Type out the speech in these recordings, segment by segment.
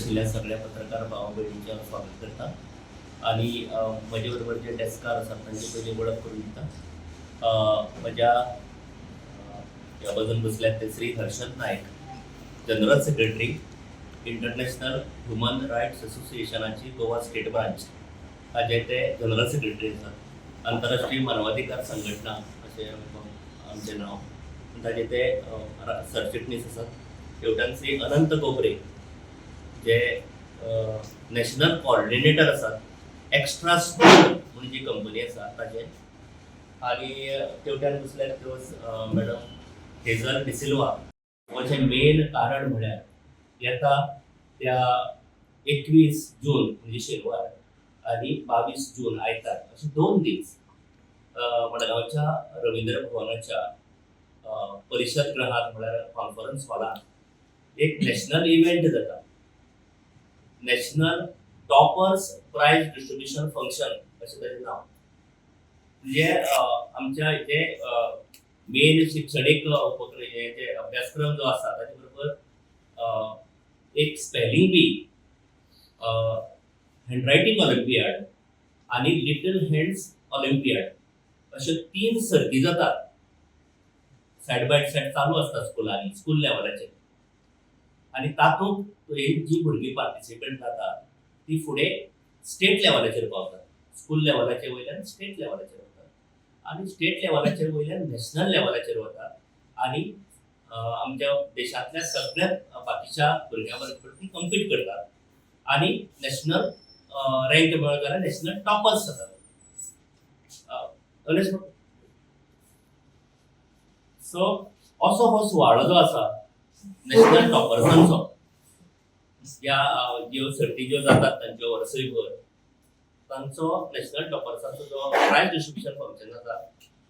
आशिल्ल्या सगळ्या पत्रकार भावा भयणींचें हांव स्वागत करता आनी म्हजे बरोबर जे डेस्कार आसात तांची पयलीं वळख करून दिता. म्हज्या ह्या बाजून बसल्यात ते Shri Harshad Naik, general secretary, international human rights असोसिएशनाची Goa state branch हाजे ते जनरल सेक्रेटरी आसात. आंतरराष्ट्रीय मानवाधिकार संघटना अशें आमचें नांव, ताजे ते सरचिटणीस आसात. हेवटेन श्री अनंत गोबरे, जे नॅशनल कॉर्डिनेटर आसात एक्स्ट्रा स्कूल म्हणून जी कंपनी आसा ताजे. आनी तेवट्यान बसल्यात त्यो मॅडम हेझल डिसिल्वा. गोवाचें मेन कारण म्हळ्यार येता त्या 21 जून म्हणजे शेनवार आनी 22 जून आयतार अशे 2 दीस मडगांवच्या रवींद्र भवनाच्या परिशद गृहात, म्हळ्यार कॉन्फरन्स हॉलात एक नॅशनल इव्हेंट जाता, National Toppers Prize Distribution Function अशें ताजें नांव. म्हणजे आमच्या जे मेन शिक्षणीक उपक्रम, हे जे अभ्यासक्रम जो आसा, ताजे बरोबर एक स्पेलिंग बी, हँडरायटींग ऑलिम्पियाड आनी लिटल हँड्स ऑलिम्पियाड अश्यो तीन सर्ती जातात. सायड बाय सायड चालू आसता स्कुलांनी, स्कूल लेवलाचेर. आनी तातूंत ही जी भुरगीं पार्टिसिपेंट जाता ती फुडें स्टेट लेवलाचेर पावतात. स्कूल लेवलाचे वयल्यान स्टेट लेवलाचेर वतात आनी स्टेट लेवलाचेर वयल्यान नॅशनल लेवलाचेर वतात आनी आमच्या देशांतल्या सगळ्या बाकीच्या भुरग्यां बरोबर ती कम्पीट करतात आनी नॅशनल रँक मेळत जाल्यार नॅशनल टॉपर्स जातात. सो असो हो सुवाळो जो आसा नॅशनल टॉपर्सांचो, ह्या ज्यो सर्ती ज्यो जातात तांच्यो वर्सयभर, तांचो नॅशनल टॉपर्साचो जो प्रायज डिस्ट्रिब्युशन फंक्शन आसा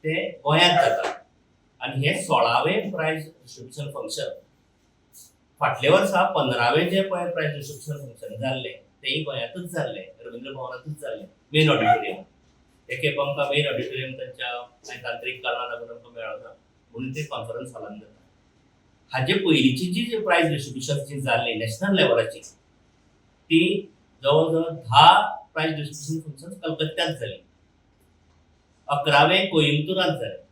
ते गोंयांत जाता आनी हे 16वें प्रायज डिस्ट्रिब्युशन फंक्शन. फाटल्या वर्सा 15वें जे पळय प्रायज डिस्ट्रिब्युशन फंक्शन जाल्लें तेंय गोंयांतूच जाल्लें, रवींद्र भवनांतूच जाल्लें, मेन ऑडिटोरियम. हे खेप आमकां मेन ऑडिटोरियम तांच्या कांय तांत्रीक कारणां लागून आमकां मेळना म्हणून ते कॉन्फरन्स हॉलान जाता. हाजे पयलींची जी प्रायज डिस्ट्रिब्युशन जी जाल्ली नॅशनल लेवलाची, ती जवळ जवळ 10 प्रायज डिस्ट्रिब्युशन फंक्शन कलकत्त्यात जाली, 11वें कोइंबतुरात जालें,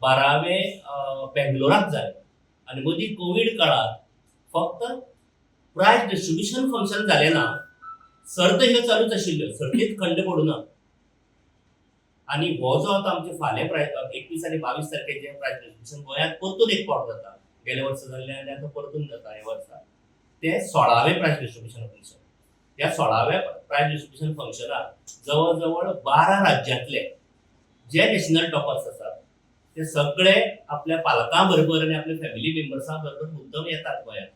12वें बेंगलोरात जालें आनी मदीं कोवीड काळांत फक्त प्रायज डिस्ट्रिब्युशन फंक्शन जालें ना. सर्त ह्यो चालूच आशिल्ल्यो, सर्तीत खंड पडूना. आनी हो जो आतां आमचे फाल्यां प्राय 21 आनी 22 तारखेचे प्रायज डिस्ट्रिब्युशन गोंयांत परतून एक फावट जाता, गेल्या वर्सा जाल्लें आनी आतां परतून जाता हे वर्सा, ते 16वें प्रायज डिस्ट्रिब्युशन फंक्शन. ह्या 16व्या प्रायज डिस्ट्रिब्युशन फंक्शनाक जवळ जवळ 12 राज्यांतले जे नॅशनल टॉपर्स आसात ते सगळे आपल्या पालकां बरोबर आनी आपल्या फॅमिली मेंबर्सां बरोबर मुद्दम येतात गोंयांत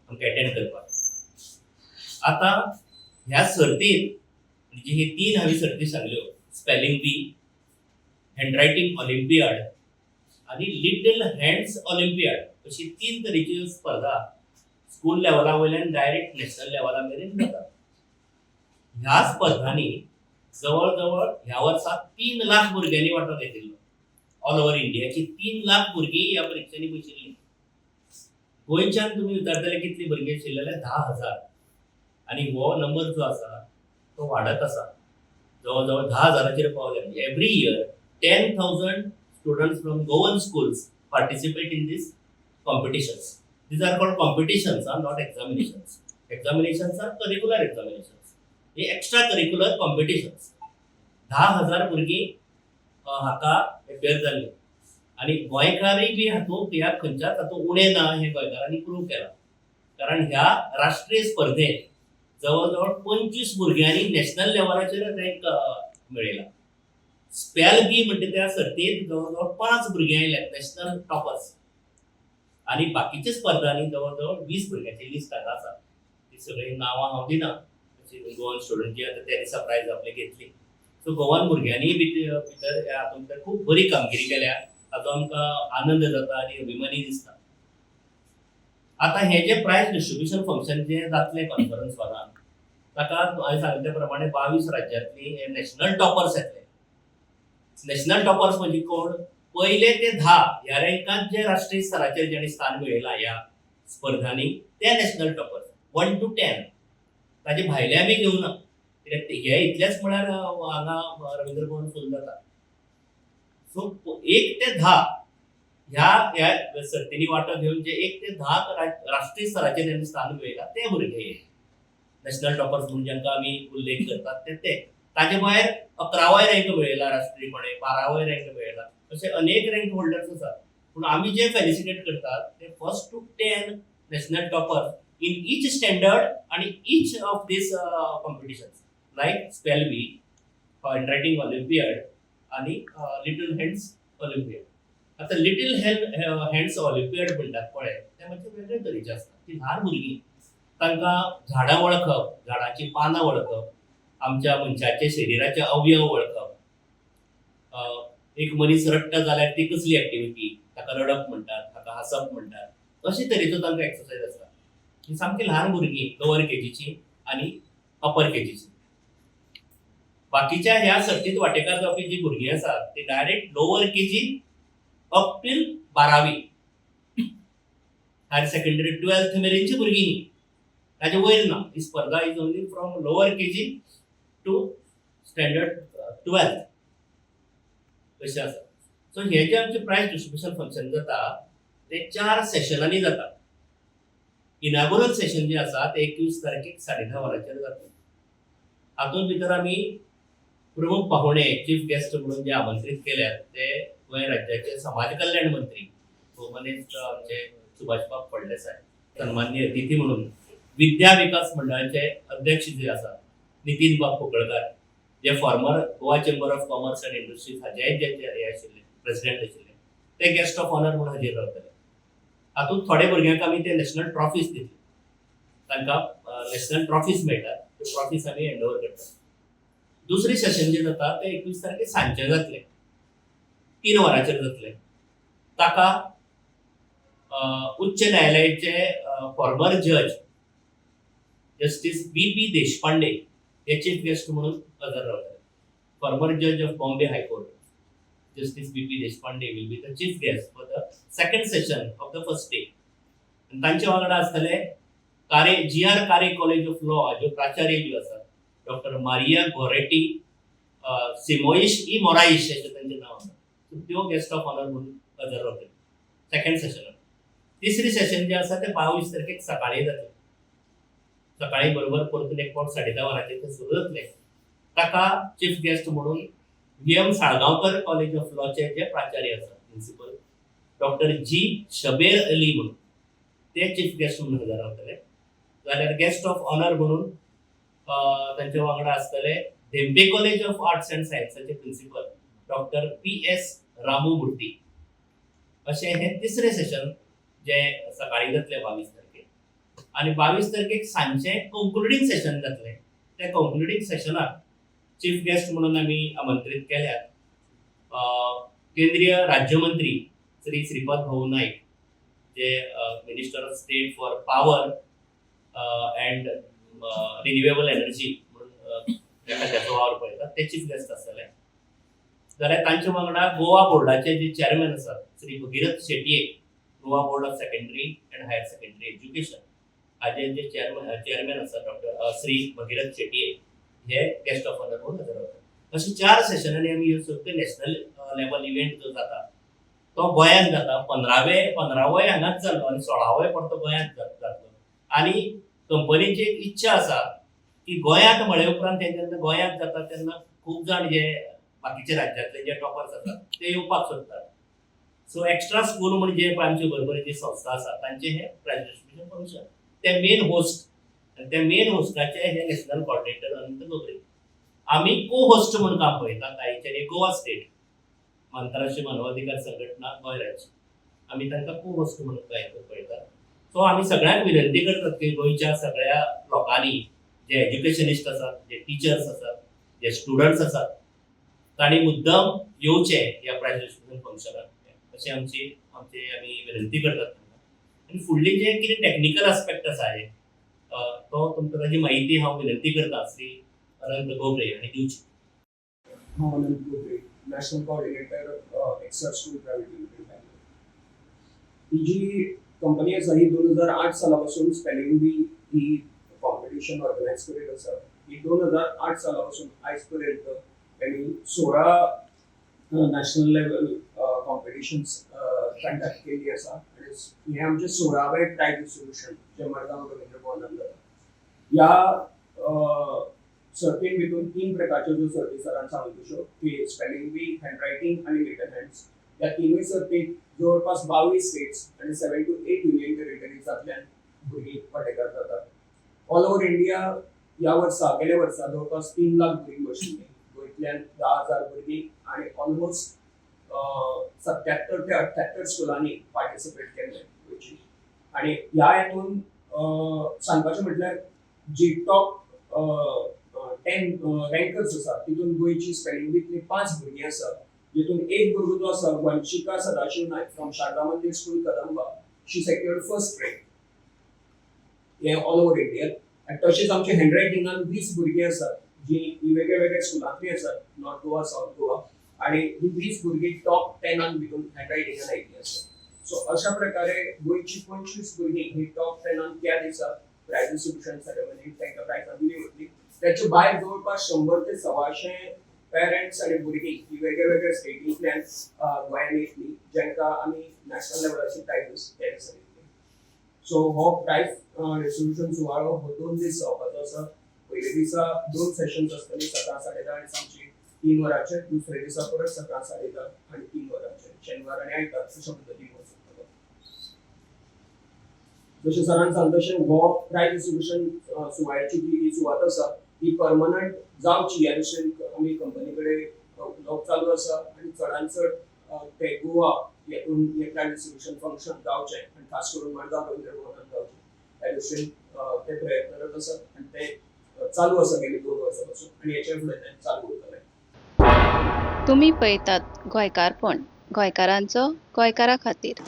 आमकां एटेंड करपाक. आतां ह्या सर्तींत म्हणजे ही तीन हांवें सर्ती सांगल्यो, स्पेलिंग बी, हँडरायटींग ऑलिम्पियाड आनी लिटल हँड्स ऑलिम्पियाड, अशी तीन तरेच्यो स्पर्धा स्कूल लेवला वयल्यान डायरेक्ट नॅशनल लेवला मेरेन जातात. ह्या स्पर्धांनी जवळ जवळ ह्या वर्सा 3 लाख भुरग्यांनी वांटो घेतिल्लो. ऑल ओव्हर इंडियाची 3 लाख भुरगीं ह्या परिक्षांनी बशिल्लीं. गोंयच्यान तुमी विचारतले कितलीं भुरगीं आशिल्ले जाल्यार 10,000. आनी हो नंबर जो आसा तो वाडत आसा, जवळ जवळ 10 हजाराचेर पावले. म्हणजे every year 10,000 students from Goan schools participate in these competitions. These are called competitions, are not examinations. Examinations are curricular examinations. हे एक्स्ट्रा करिक्युलर कॉम्पिटिशन्स. 10,000 भुरगीं हाका एपेर जाल्ली आनी गोंयकारय बी हातूंत ह्या खंयच्याच हातूंत उणें ना हें गोंयकारांनी प्रूव केलां, कारण ह्या राष्ट्रीय स्पर्धेंत जवळ जवळ 25 भुरग्यांनी नॅशनल लेवलाचेर रँक मेळयला. स्पेल बी म्हणटा त्या सर्तींत जवळ जवळ पांच भुरगीं आयल्यात नॅशनल टॉपर्स आनी बाकीच्या स्पर्धांनी जवळ जवळ 20 भुरग्यांची लिस्ट हांगा आसा. ती सगळीं नांवां हांव दिना. गोवन स्टुडंट जी आतां त्या दिसा प्रायज आपले घेतली. सो गोवन भुरग्यांनी भितर भितर ह्या हातूंत भितर खूब बरी कामगिरी केल्या, ताचो आमकां आनंद जाता आनी अभिमानी दिसता. आतां हें जें प्रायज डिस्ट्रिब्युशन फंक्शन जें जातलें कॉन्फरन्स हॉलान, ताका हांवें सांगले त्या प्रमाणे 22 राज्यांतली हे नॅशनल टॉपर्स येतले. नॅशनल टॉपर्स म्हणजे कोण? पयले ते 10 ह्या रँकात जे राष्ट्रीय स्तराचेर ज्यांनी स्थान मेळयलां ह्या स्पर्धांनी ते नॅशनल टॉपर्स. 1 to 10. ताजे भायले आमी घेवना, कित्याक ते हे इतलेच म्हळ्यार हांगा रवींद्र भवन फूल जाता. सो 1 ते 10 ह्या ह्या सर्तींनी वांटो घेवन जे 1 ते 10 राष्ट्रीय स्तराचेर ज्यांनी स्थान मेळयलां ते भुरगे हे नॅशनल टॉपर्स म्हणून जांकां आमी उल्लेख करतात ते. ते ताजे भायर 11वोय रँक मेळयला राष्ट्रीयपणे, 12वोय रँक मेळयला, अशे अनेक रँक होल्डर्स आसात. पूण आमी जे फेलिसिटेट करतात ते 1st to 10 national topper in each standard आणि each of these competitions like spell bee, handwriting olympiad आणि लिटल हँड्स ऑलिम्पियड. आता लिटल हँड्स ऑलिम्पियड म्हणटात पळय, ते मातशे वेगळे तरेचे आसता. ती ल्हान भुरगीं, तांकां झाडां वळखप, झाडांची पानां वळखप, आमच्या मनशाचे शरिराचे अवयव वळखप, एक मनीस रडटा जाल्यार ती कसली एक्टिविटी, ताका रडप म्हणटात, ताका हांसप म्हणटात, अशे तरेचो तांकां एक्सरसायज आसता. ही सामकी ल्हान भुरगीं, लोवर केजीची आनी अपर केजीची. बाकीच्या ह्या सर्तीत वांटेकार जावपी जी भुरगीं आसात ती direct lower KG up till 12वी, higher secondary, 12th मेरेनची भुरगीं ही, ताजे वयर ना. ही स्पर्धा is only from lower KG to standard 12th अशें आसा. सो हे जे आमचे प्रायज डिस्ट्रिब्युशन फंक्शन जाता ते चार सेशनांनी जाता. इनागुरल सेशन जे आसा ते 21 तारखेक 10:30 वरांचेर जाता. हातूंत भितर आमी प्रमुख पाहुणे, चीफ गेस्ट म्हणून जे आमंत्रीत केल्यात ते गोंय राज्याचे समाज कल्याण मंत्री भोवमानेस्त आमचे सुभाषबाब फळदेसाय, सन्मान्य अतिथी म्हणून विद्या विकास मंडळाचे अध्यक्ष जे आसात नितीन बाब कुंकळकार, जे former Goa Chamber of Commerce and Industries हाजे जे हे आशिल्ले, प्रेसिडेंट आशिल्ले, ते गेस्ट ऑफ ऑनर म्हणून हाजीर रावतले. हातूंत थोडे भुरग्यांक आमी ते नॅशनल ट्रॉफीज दितले. तांकां नॅशनल ट्रॉफीज मेळटात, त्यो ट्रॉफीज आमी हँड ओवर करतात. दुसरें सेशन जें जाता तें 21 तारखेक सांजचें जातलें, 3 वरांचेर जातलें. ताका उच्च न्यायालयाचे फॉर्मर जज जस्टीस बी पी देशपांडे हे चीफ गेस्ट म्हणून हजर रावतले. Former judge of Bombay High Court Justice B P Deshpande will be the chief guest for the second session of the first day. तांचे वांगडा आसतले कारे जी आर कारे कॉलेज ऑफ लॉ ज्यो प्राचार्य ज्यो आसात, doctor Maria Goretti सिमोइश E Morais अशें तांचें नांव आसा. सो त्यो गेस्ट ऑफ ऑनर म्हणून हजर रावतले सेकंड सेशनाक. तिसरी सेशन जें आसा तें 22 तारखेक सकाळीं जातलें. सकाळीं बरोबर परतून एक फावट 10:30 वरांचेर तें सुरू जातलें. ताका चीफ गेस्ट म्हणून V M Salgaonkar college of लॉचे जे प्राचार्य आसात, प्रिन्सिपल डॉक्टर जी शबेर अली म्हणून, ते चीफ गेस्ट म्हणून हजर रावतले. जाल्यार गेस्ट ऑफ ऑनर म्हणून तांचे वांगडा आसतले Dempe college of arts and सायन्साचे principal doctor P S Ramu Murthy. अशें हें तिसरें सेशन जें सकाळीं जातलें 22 तारखेक. आनी 22 तारखेक सांजचें कंक्लुडींग सेशन जातलें. त्या कंक्लुडींग सेशनाक चीफ गेस्ट म्हणून आमी आमंत्रीत केल्यात केंद्रीय राज्यमंत्री श्री श्रीपाद भाऊ नाईक, जे Minister of State for Power and Renewable Energy म्हणून त्या खात्याचो वावर पळयतात, ते चीफ गेस्ट आसतले. जाल्यार तांचे वांगडा गोवा बोर्डाचे जे चेअरमॅन आसात Shri Bhagirath Shetye, Goa Board of Secondary and Higher Secondary Education हाजे जे चेअरमॅन आसात डॉक्टर श्री भगीरथ शेटये हे गेस्ट ऑफ ऑनर म्हणून हजर रावतात. अशे चार सेशनांनी आमी ह्यो सगळे नॅशनल लेवल इव्हेंट जो जाता तो गोंयांत जाता. 15वोय हांगाच जालो आनी 16वोय परतो गोंयांत जातलो. आनी कंपनीची एक इच्छा आसा की गोंयांत म्हळे उपरांत ते जेन्ना गोंयांत जाता तेन्ना खूब जाण जे बाकीचे राज्यांतले जे टॉपर्स आसात ते येवपाक सोदतात. सो एक्स्ट्रा स्कूल म्हणजे आमचे बरोबर जी संस्था आसा तांचे हे प्रायज डिस्ट्रिब्युशन फंक्शन, ते मेन होस्ट आनी त्या मेन होस्टाचे हे नॅशनल कॉर्डिनेटर अनंत गोगरे. आमी को होस्ट म्हणून काम पळयतात आयचे गोवा स्टेट आंतरराष्ट्रीय मानवाधिकार संघटना गोंय राज्य, आमी तांकां को होस्ट म्हणून काय पळयतात. सो आमी सगळ्यांक विनंती करतात की गोंयच्या सगळ्या लोकांनी, जे एज्युकेशनिस्ट आसात, जे टिचर्स आसात, जे स्टुडंट्स आसात, तांणी मुद्दम येवचे ह्या प्रायज डिस्ट्रिब्युशन फंक्शनाक अशी आमची आमची आमी विनंती करतात तांकां. आनी फुडली जे कितें टॅक्निकल आस्पेक्ट आसा हे तो तुमकां ताजी माहिती हांव विनंती करता श्री अनंत गोगरे हांणी दिवची. हांव अनंत गोगरे, National Coordinator, Extra School Private Limited, Bangalore. ही जी कंपनी आसा ही 2008 साला पासून स्पेलिंग बी ही कॉम्पिटिशन ऑर्गनायज करीत आसा. ही 2008 साला पासून आयज पर्यंत त्यांनी 16 नॅशनल लेवल कॉम्पिटिशन्स कंडक्ट केली आसा आनी हे आमचे 16वें प्रायज डिस्ट्रिब्युशन जे मडगांव रवींद्र भवनान जाता. ह्या सर्तीन भितून तीन प्रकारच्यो ज्यो सर्ती सरान सांगल्यो तश्यो की स्पेलिंग बी, हँडरायटींग आनी लिटल हँड्स, ह्या तिनूय सर्तीत जवळपास 22 स्टेट्स आनी 7 टू 8 युनियन टेरिटरीजांतल्यान भुरगीं वांटेकार जातात. ऑल ओव्हर इंडिया ह्या वर्सा, गेल्या वर्सा जवळपास 3 लाख भुरगीं बशिल्लीं. गोंयतल्यान 10,000 भुरगीं आनी ऑलमोस्ट 77 ते 78 स्कुलांनी पार्टिसिपेट केल्लें गोंयची. आनी ह्या हितून सांगपाचें म्हटल्यार जी टॉप 10 रँकर्स आसा तितून गोंयची स्पेलिंग बीतली पांच भुरगीं आसात, जितून एक भुरगो जो आसा वंशिका सदाशिव नायक फ्रॉम शारदा मंदीर school, Kadamba, she secured first rank हे ऑल ओव्हर इंडिया. आनी तशेंच आमच्या हँडरायटिंगान 20 भुरगीं आसात जी ही वेगळ्या वेगळ्या स्कुलांतली आसात, नॉर्थ गोवा, सावथ गोवा, आनी ही 20 भुरगीं टॉप 10न भितून हँडरायटिंगान आयिल्लीं आसात. सो अशा प्रकारे गोंयची 25 भुरगीं ही टॉप 10न त्या दिसा प्रायज डिस्ट्रिब्युशन सेरेमनी तांकां प्रायजां दिली वतली. त्याच्या भायर जवळपास 100 ते 125 पेरंट्स आनी भुरगीं ही वेगळ्या वेगळ्या स्टेटींतल्यान गोंयांत येतली, जांकां आमी नॅशनल लेवलाचे प्रायजीस त्या दिसा दितली. सो हो प्रायज डिस्ट्रिब्युशन सुवाळो हो 2 दीस जावपाचो आसा. पयले दिसा दोन सेशन्स आसतली, सकाळ 10:30 आनी सांजची 3 वरांचेर. दुसरे दिसा परत सकाळ 10:30 आनी 3 वरांचेर, शेनवार आनी आयतार अशा पद्दतीन हो जातलो. जशें सरान सांगलें तशें हो प्रायज डिस्ट्रिब्युशन सुवाळ्याची जी ही सुवात आसा ही परमनंट जावची ह्या दिशेन आमी कंपनी कडेन उलोवप चालू आसा आनी चडान चड ते गोवा हेतून हे प्रायज डिस्ट्रिब्युशन फंक्शन जावचें आनी खास करून मडगांव रवींद्र भवनात जावचें ह्या दृश्टीन ते प्रयत्नरत आसात आनी ते चालू आसा गेली 2 वर्सां पासून आनी हेच्या फुडें तें चालू उरतलें. तुमी पळयतात गोंयकारपण, गोंयकारांचो गोंयकारा खातीर.